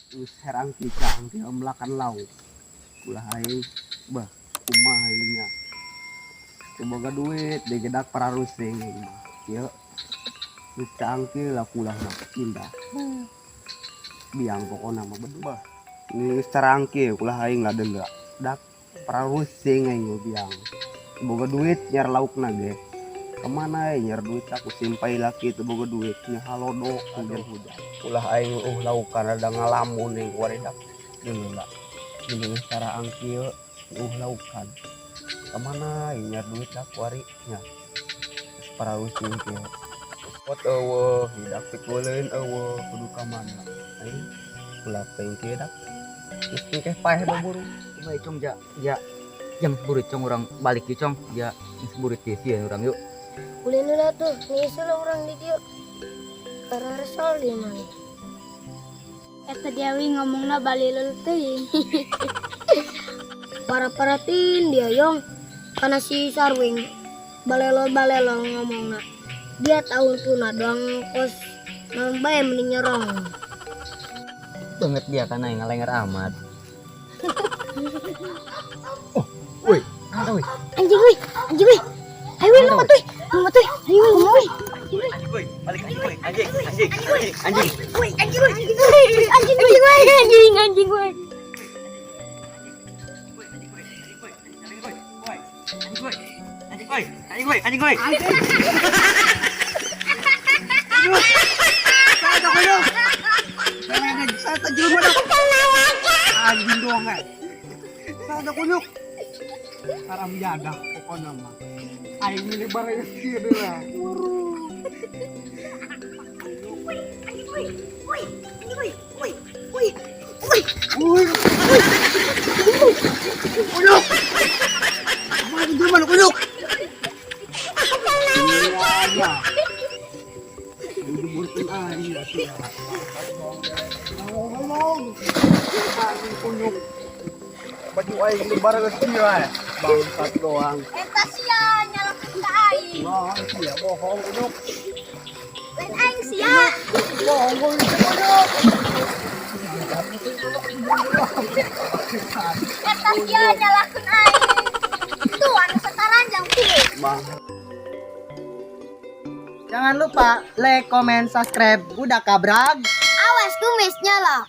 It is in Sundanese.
Geus herang kita angki melakan lauk. Ulah aing bah kumaha ieu nya. Teu boga duit digedak pararusing aing mah. Ieu geus cangkil lah kulah mah indah. Biang pokona mah bedu. Bah. Geus carangkil kulah aing lah deula. Dak pararusing aing mah biang. Teu boga duit nyar laukna ge. Kemana aing nyar duit aku simpai laki teu boga duit nya halodo hujan-hujan. Ulah aing laukan rada ngalamun aing kuari dak deula. Geus cara angkil laukan. Kemana aing nyar duit dak kuari nya. Geus pararusing kieu. Pot eueuh hidak pikuleun eueuh kudu ka mana. Aing ulah teuing kieu dak. Geus engke paeh baburu. Kumaha Cong, ja ja jam burit Cong, urang balik yeuh Cong, ja geus burit ieu sieun urang yuk. Ulin heula tuh, ngisi lah urang di dieu. Karena resol di mana. Eta Dewi ngomongna balilul teuing. Para-paratin dia yong. Karena si Sarwing balelo-balelo ngomongna. Dia tahu tuna doang kos naon bae mending nyorong. Banget dia kana yang ngalenger amat. Oh, woi, ada woi. Anjing woi, anjing woi. Ayo woi lompat woi, lompat woi. Ayo woi, woi. Anjing woi, balik anjing woi, anjing, anjing, anjing, anjing. Woi, anjing woi, anjing woi, anjing anjing woi. Anjing woi, anjing woi, anjing woi. Saya jelema dak. Anjing doang eh. Saya kunyuk. Haram jadah pokoknya mah. Aing milih bareng kieu deui. Woi. Kunyuk. Mana jelema kunyuk? Iya. Diburkeun aing ya sia. Ngomong. Anjing kunyuk. Baju aing lebar geus kieu eh. Bangsat doang. Eta sia nyalakeun ka aing. Wah, sia bohong kunyuk. Lain aing sia. Bohong kunyuk. Eta sia nyalakeun aing. Tuh anu sataranjang tuh. Bang. Jangan lupa like, comment, subscribe. Udah kabrag. Awas kumisnya lah.